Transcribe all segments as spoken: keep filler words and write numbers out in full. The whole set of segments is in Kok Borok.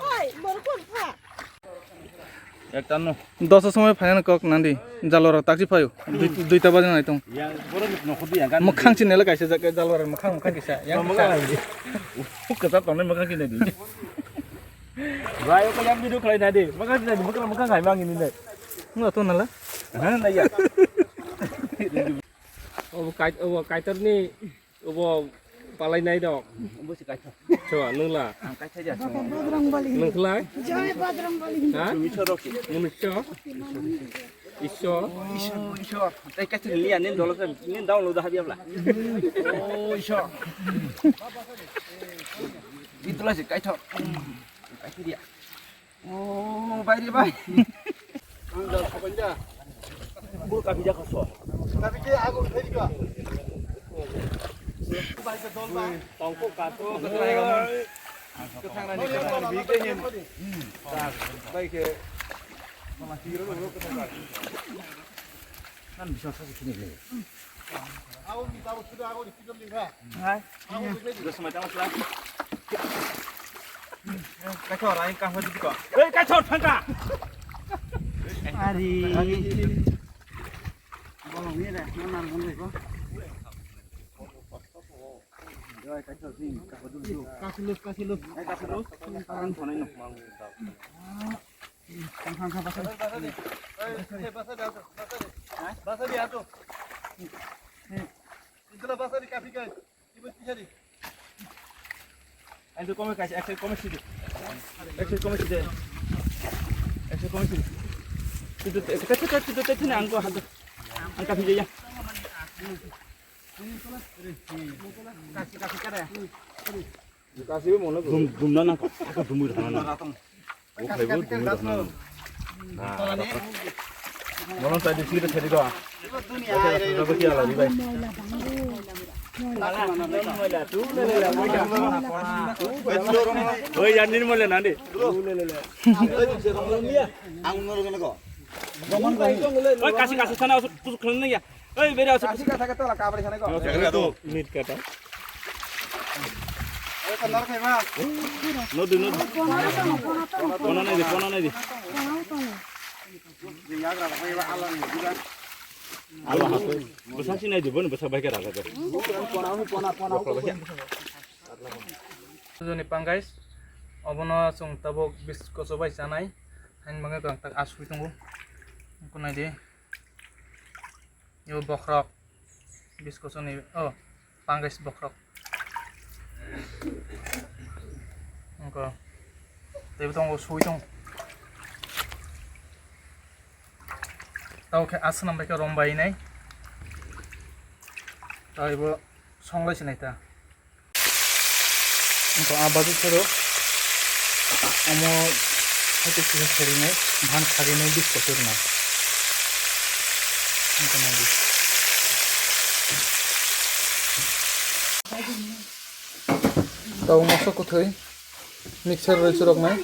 Oi, borok kono pha. Ekta no. Dosa somoi phaina kok nandi. Jalora taksi phayo. Dui, duita baje nai tong. Yang borok ni nokho di yang kan. Mwkhang chinela kaisa jak jalora mwkhang mwkhang kisa. Yang kisa. Kisa tongnai mwkhang chinai di. Rai ko yang video khlai nai di. Mwkhang chinai di, mwkhang, mwkhang hai mangi ni nai. Nula to nala. Ha, nai ya. Obo kai-, obo kaitor ni, obo palai nai dok. Obo si kaithok. Cho, nung la. Ang kaithai ja, cho. Bajrang Bali. Nung khlai? Jai Bajrang Bali. Ha? Nung Isor. Isor. Isor, Isor. Tai kaithai ni ya, nin dolo kan, nin download da habia bla. Oh, Isor. Itulah si kaithok. Kaithai dia. Oh, bai re bai. Ang jal sapan ja. Bul kabi ja khaso. Kabi ke ago thai ka. Bai ka dol ba. Tongko kaso. Kaithor, ang kaham dikho. Ei, kaithor, thangka. Ari. Bolong ni re, mana nang ko. Kasi lus, kasi lus. Kasi lus. Ang thonai no. Thang, thang, thang, basa. Basa di, basa di. Itulah basa di, kafi kai. Ibu pisari. Ayo, kome kasi, ayo, kome sidi. Ayo, kome sidi. Ayo, kome sidi. Itu, itu, itu, itu, itu, itu, angko hadu. Angka video ya. Kasi, kasi kada. Kasi mo na. Dum, dum na na. Ako dum na na. Bo phaibo dum na na. Na. Mono sai di sidi thedi ko. Bati ala di bai. Oi, yan din mo le nandi. Ang noro gana ko. Oi, kasi, kasi sana, kusuk khulun ya. Oi, beri asuk. Kasi kata kata lah, kabari sana ko. Mit kata. Oi, sanar kai ma. Nodi, nodi. Pona nai di, pona nai di. Di yagra ko, iba Allah ni, iba. Allah hatu. Bwsa si nai di, boni bwsa bai kara kara. Pona, pona, pona, pona. Joni pang guys, obono chwng tabuk biskoso bai chanai. Hain mangwi kwrwng tak aswi tongo. Kunai di. Yo bokhorok. Biskoso ni, oh, pang guys bokhorok. Ongko. Teibo tongo sui tong. Tao khe aswk nambai khe rombai nai. Tao ibo songlai sinai ta. Ongko ah baji phero omo haikhe kisa serinai, bhan khagwinai biskoso rwnai. Ongko nai di. Tao masa kwthwi. Mixer rwi churoknai.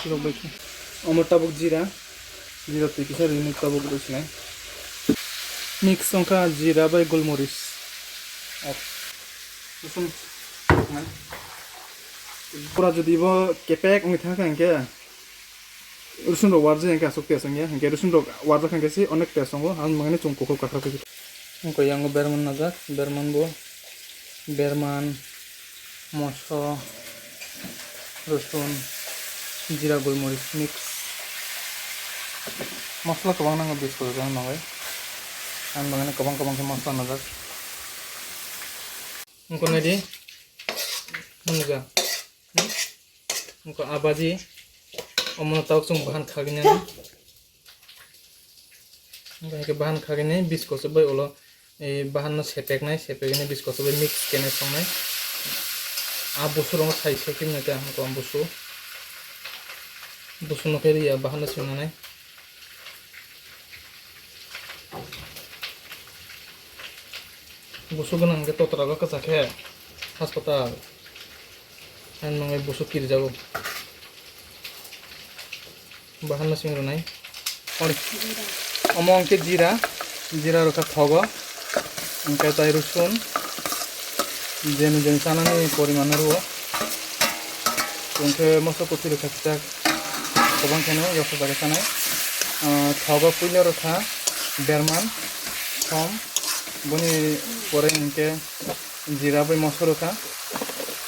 Churok bai khe. Omo tabuk jira. Jira twi kisa rini tabuk rwi sinai. Mix wngkha jira bai gulmoris. Rosong churoknai. Pura jodi bo kepek wngwi thangkha hinkhe. Rosun rok warjak hinkhe aswk test wngya, hinkhe rosun rok warjak hinkhe se onek test wngo, ang mangani chwng kuphur kakhra kuphur. Wngkha yango berman najak, berman bo, berman, moso, rosun, jira, golmoris mix. Mosla kwbang nango, biskot rok nango, ang mangani kwbang kwbang khe mosla najak. Wngkha nai di, nukja. Hmm? Wngkha ah baji, omono tabuk chwng bahan khagwi nani. Wngkha hinkhe bahan khagwi nai biskot se bai ulo, eh, bahan no sepek nai, sepek nai biskot se bai mix khe nai song nai. Ah busu rok no sai se khe nai ta, wngkha busu. Busu no khe ri ya, bahan no song nai. Busu gwnang khe totra o kwchak khe hospital. Ang nungwi busu kirjago. Bahan no sing rwnai. Ori. Omo hwnkhe jira, jira rwkha thogo. Hwnkhe tai rwsun. Jeni jeni chanani poriman rwo. Hwnkhe moso kwthwi rwkha kichak. Kwbang kheno yoksa jaga chanai. Ah, thogo puila rwkha berman, thom, boni pore hinkhe jira bai moso rwkha.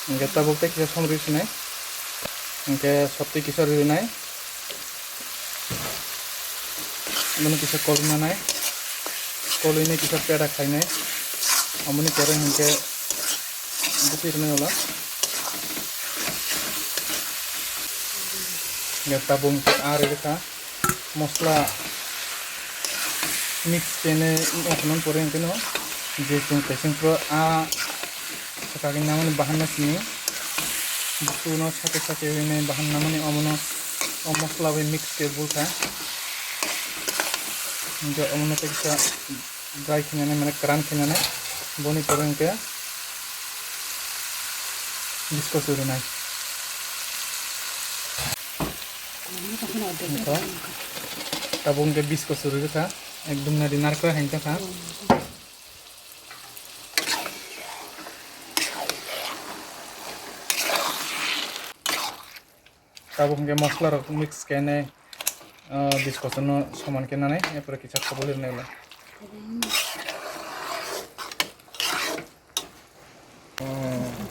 Hinkhe tabuk tei kisa som rwi sinai. Hinkhe sotwi kisa rwi nai. Boni kisa kolwi nanai. Kolwi nai kisa peda khainai. Amoni pore hinkhe bwtwi rwnai ulo. Hinkhe tabuk hinkhe ah rwi rwkha. Mosla mix khenai wngkha nang pore hinkhe no je chwng kaising pro ah sakagwi namani bahan no sini busu no sake sake wi nai bahan namani omono o mosla bai mix khe bulkha. Hingke omono tei kisa dry khinani, mane kwran khinani, boni pore hingke bisko churinai. Hingke tabuk hingke bisko churi rwkha, ekdum nadi narkhe hai tongkha. Tabuk hingke mosla rok mix kene, ah, biskosono soman khe nanai, epore kisa kobol rwnai ulo. Oh.